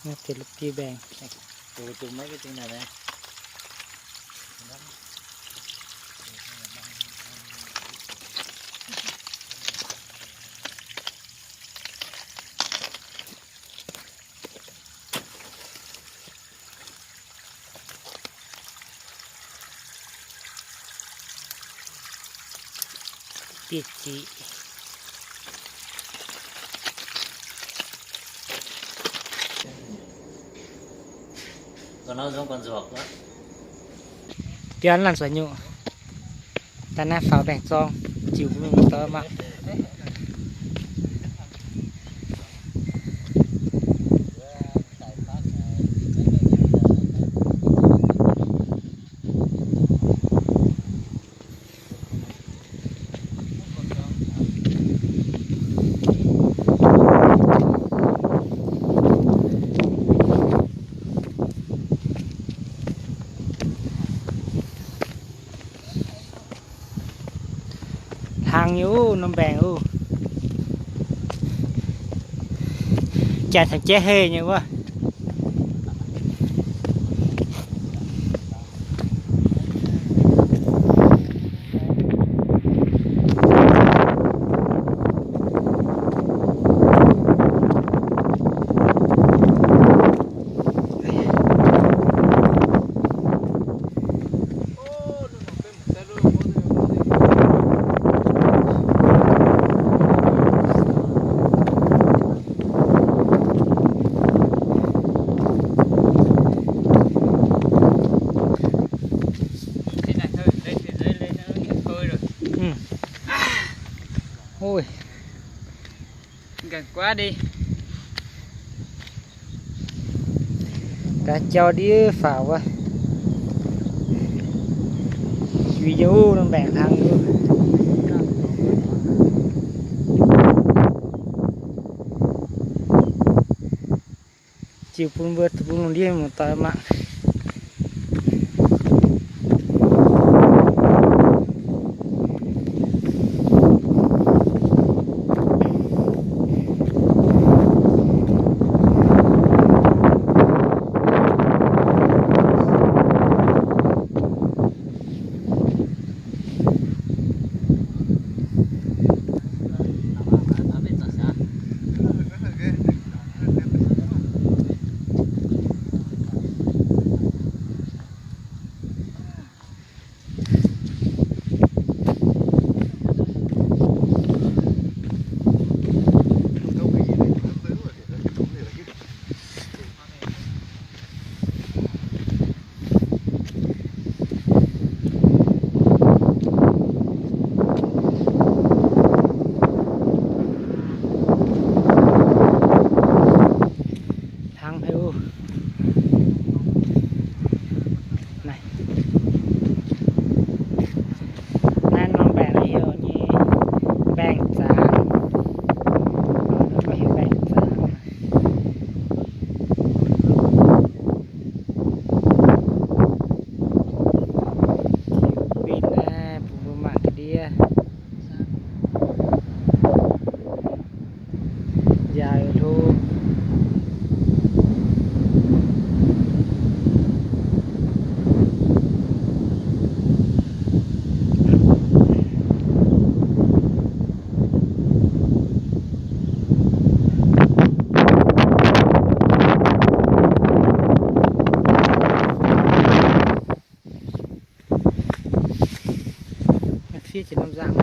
Naaiv deix la'bieiv mbaengx. Bieiv ziqc. Biaa laanh zuqc nyungc. Daaih naaiv faaux mbaengx zorng, ziux mingh dorh mangc. Hlang nyei, norm mbaengx oc. Janx caux jaiv hei nyei wuov. Gaax jauv ndiev faaux wuov. Juiz nyei, norm mbaengx hlang nyei. Ziux bun mbuo, bun lungh ndiev muoz-doic mangc. Hlang haic oc. Naaiv, naaiv norm mbaengx heuc nyei mbaengx zaangc. Mbuo heuc mbaengx zaangc. Bun mbuo mangc ga'ndiev. Njaaux hlo. Fiev jiex norm nzangc.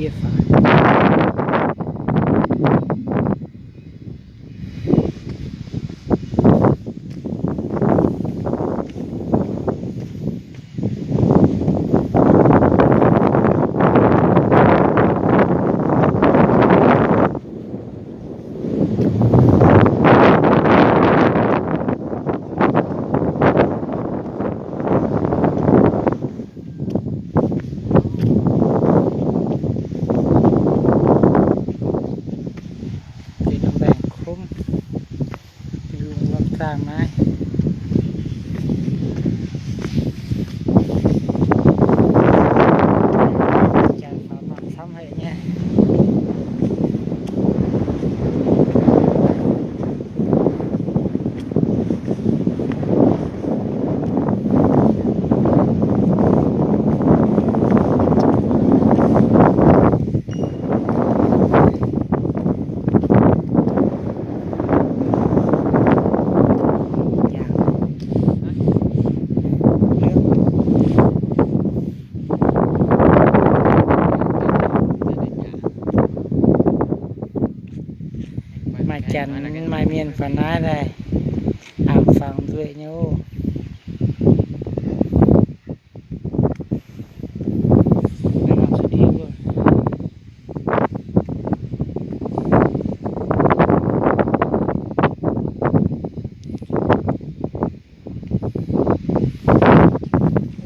Diev faaux. Deix norm mbaengx-kumv, yungz lomh zaangh naaiv. Jaaix faaux mangc camv haic nyei. Maaih janx maaih mienh faaux naaiv daaih, aengx faaux nzueic nyei oc.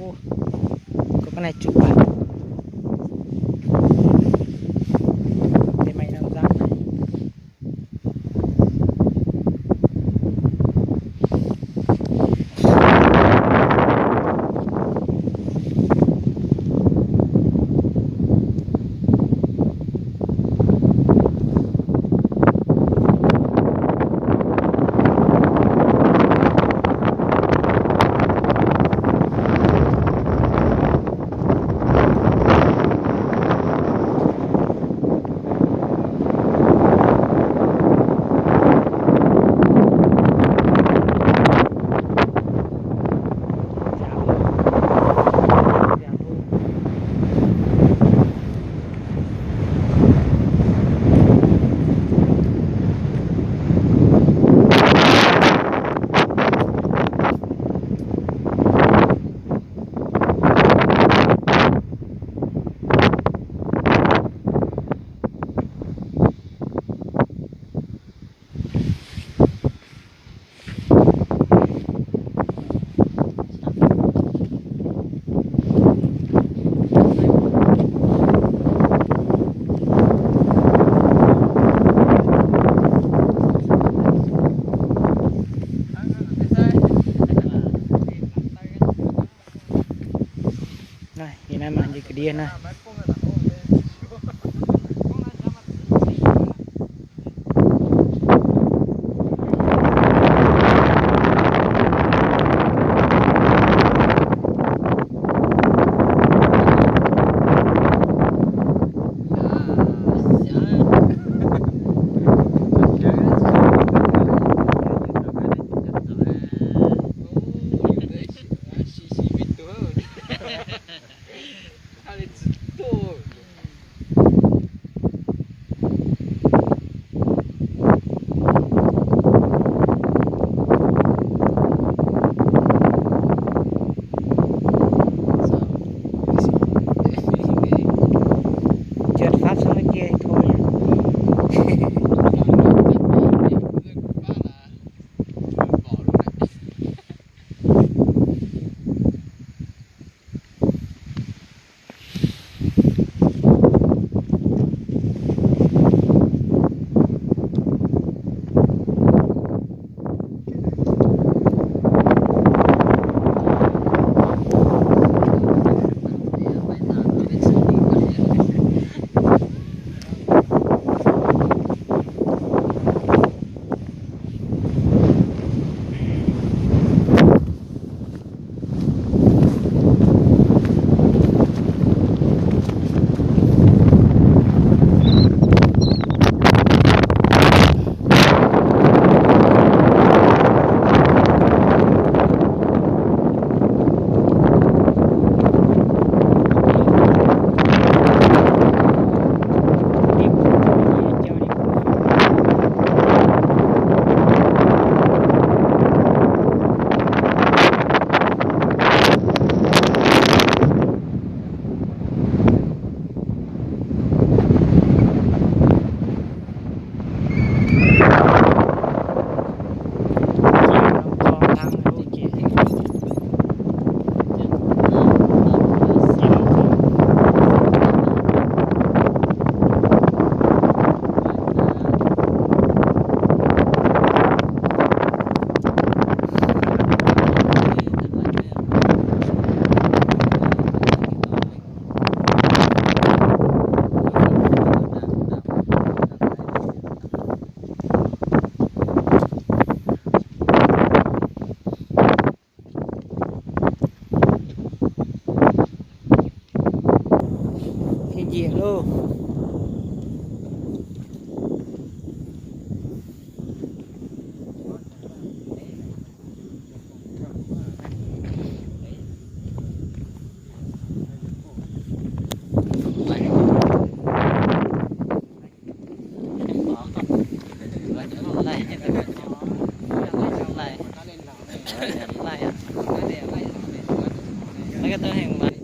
Ov, gorngv naaiv juqv aqv. Deix maaih norm nzangv naaiv. Naaiv, yie naaiv mangc njiec ga'ndiev naaiv. Naaiv ga'douh hengx maac.